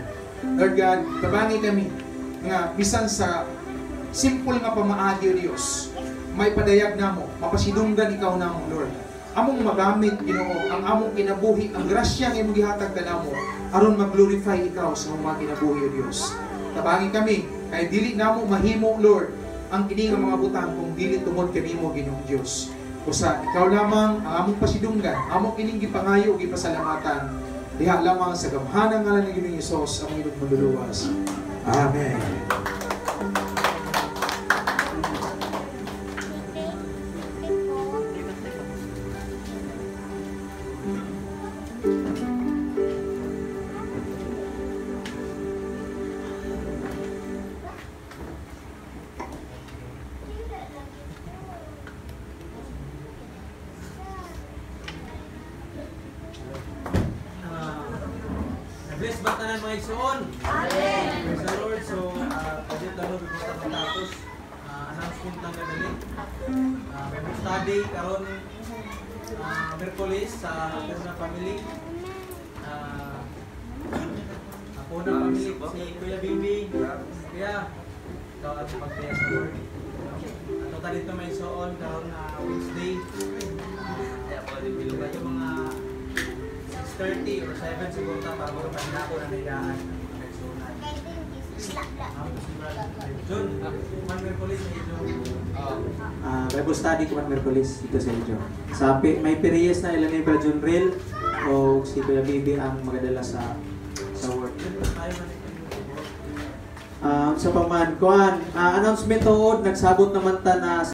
Lord God, tabangi kami nga bisan sa simple nga pamaagi, O Dios, may padayag namo, mapasidunggan ikaw namo, Lord. Among magamit, Ginoo, ang among kinabuhi, ang grasya nga imong gihatag kanamo aron mag-glorify ikaw sa among mga kinabuhi, O Dios. Tabangi kami kay dili namo mahimo, Lord, ang kini nga mga butang kung dili tungod kanimo, Ginoong Dios. Usa ikaw lamang ang among pasidunggan, among kining gipangayo ug gipasalamatan diha lamang sa gamhanang ngalan ni Ginoong Hesus, ang among Manluluwas. Amen. Bless ba tanan, mga igsoon? Amen. Praise the Lord. So, pagod na before ta matapos, announcement lang kadali. Bible study karon Miyerkules sa Puna Family. Puna Family si Kuya Bibi. Kuya, ikaw at pagbiya sa Lord. Ato ta dito may igsoon karon Wednesday. Yung mga 6:30 or 7 siguro ta para magpahinga ko na naidaan. Jun, man Miyerkules sa inyo. Bible study ko man Miyerkules dito sa inyo. Sa may periyes na ilan ni Brad Junril o si Kuya Bibi ang magadala sa word. Tayo man ito. Sa paman, kuan, announcement tuod, nagsabot naman ta na